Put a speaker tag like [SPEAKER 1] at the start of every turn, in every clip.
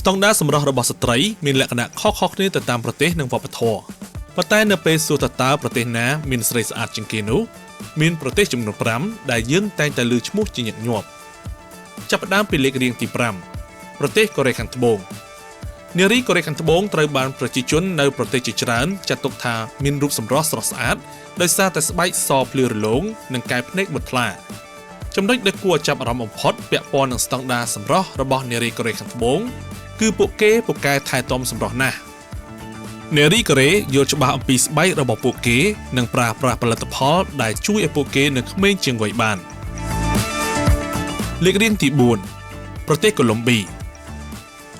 [SPEAKER 1] ស្តង់ដារសម្រស់របស់ស្ត្រីមានលក្ខណៈខុសៗគ្នាទៅតាមប្រទេសនិងវប្បធម៌ប៉ុន្តែនៅពេលសួរថាតើប្រទេសណាមានស្រីស្អាតជាងគេនោះមានប្រទេសចំនួន5ដែលយើងតែងតែឮឈ្មោះជាញឹកញាប់ចាប់ផ្ដើមពីលេខរៀងទី5ប្រទេសកូរ៉េខាងត្បូងនារីកូរ៉េខាងត្បូងត្រូវបានប្រជាជននៅប្រទេសជាច្រើនចាត់ទុកថាមានរូបសម្រស់ស្រស់ស្អាតដោយសារតែស្បែកសភ្លឺរលោងនិងកែភ្នែកមុតថ្លាចំណុចដែលគួរឲ្យចាប់អារម្មណ៍បំផុតពាក់ព័ន្ធនឹងស្តង់ដារសម្រស់របស់នារីកូរ៉េខាងត្បូងគឺពួកគេពូកែថែទាំសម្រស់ណាស់នារីកូរ៉េយល់ច្បាស់អំពីស្បែករបស់ពួកគេនិងប្រើប្រាស់ផលិតផលដែលជួយឲ្យពួកគេនៅក្មេងជាងវ័យបានលេខរៀងទី4ប្រទេសកូឡុំប៊ី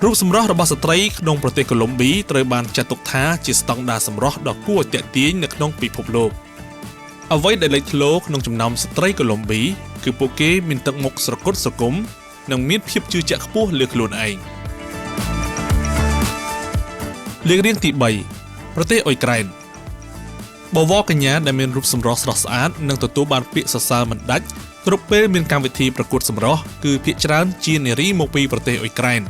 [SPEAKER 1] រូបសម្រស់របស់ស្ត្រីក្នុងប្រទេសកូឡុំប៊ីត្រូវបានចាត់ទុកថាជាស្តង់ដារសម្រស់ដ៏គួរឲ្យទាក់ទាញនៅក្នុងពិភពលោកអ្វីដែលលេចធ្លោក្នុងចំណោមស្ត្រីកូឡុំប៊ីគឺពួកគេមានទឹកមុខស្រគត់ស្រគំនិងមានភាពជឿជាក់ខ្ពស់លើខ្លួនឯងលេខរៀងទី3ប្រទេសអ៊ុយក្រែនបវរកញ្ញាដែលមានរូបសម្រស់ស្រស់ស្អាតនិងទទួលបានពាក្យសរសើរមិនដាច់គ្រប់ពេលមានកម្មវិធីប្រកួតសម្រស់គឺភាគច្រើនជានារីមកពីប្រទេសអ៊ុយក្រែន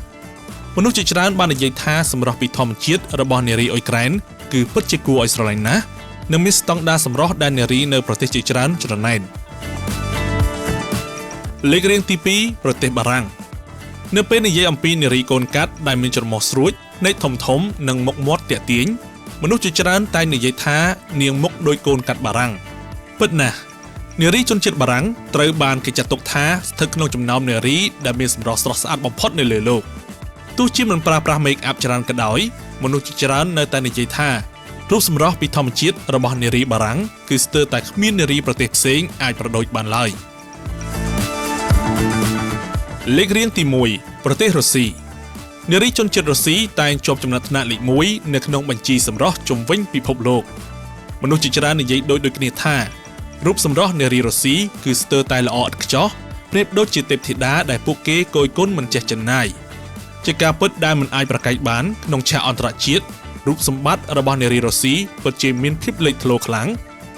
[SPEAKER 1] មនុស្សជាច្រើនបាននិយាយថាសម្រស់ពីធម្មជាតិរបស់នារីអ៊ុយក្រែនគឺពិតជាគួរឲ្យស្រឡាញ់ណាស់និងមានស្តង់ដារសម្រស់ដែលនារីនៅប្រទេសជាច្រើនច្រណែនលេខរៀងទី2ប្រទេសបារាំងនៅពេលនិយាយអំពីនារីកូនកាត់ដែលមានច្រមុះស្រួចភ្នែកធំធំនិងមុខមាត់ទាក់ទាញមនុស្សជាច្រើនតែងនិយាយថានាងមុខដូចកូនកាត់បារាំងពិតណាស់នារីជនជាតិបារាំងត្រូវបានគេចាត់ទុកថាស្ថិតក្នុងចំណោមនារីដែលមានសម្រស់ស្រស់ស្អាតបំផុតនៅលើលោកទោះជាមិនប្រើប្រាស់មេកអាប់ច្រើនក៏ដោយមនុស្សជាច្រើននៅតែនិយាយថារូបសម្រស់ពីធម្មជាតិរបស់នារីបារាំងគឺស្ទើរតែគ្មាននារីប្រទេសផ្សេងអាចប្រដូចបានឡើយលេខរៀងទី1ប្រទេសរុស្ស៊ីនារីជនជាតិរុស្ស៊ីតែងជាប់ចំណាត់ថ្នាក់លេខ1នៅក្នុងបញ្ជីសម្រស់ជុំវិញពិភពលោកមនុស្សជាច្រើននិយាយដូចគ្នាថារូបសម្រស់នារីរុស្ស៊ីគឺស្ទើរតែល្អឥតខ្ចោះប្រៀបដូចជាទេពធីតាដែលពួកគេគយគន់មិនចេះចិនណាយជាការពិតដែលមិនអាចប្រកែកបានក្នុងឆាកអន្តរជាតិរូបសម្បត្តិរបស់នារីរុស្ស៊ីពិតជាមានភាពលេចធ្លោខ្លាំង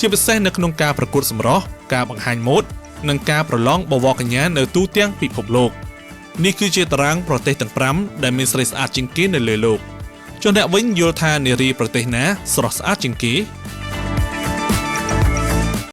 [SPEAKER 1] ជាពិសេសនៅក្នុងការប្រកួតសម្រស់ការបង្ហាញម៉ូដនិងការប្រឡងបវរកញ្ញានៅទូទាំងពិភពលោកនេះគឺជាតារាងប្រទេសទាំង5ដែលមានស្រីស្អាតជាងគេនៅលើលោកចុះអ្នកវិញយល់ថានារីប្រទេសណាស្រស់ស្អាតជាងគេ?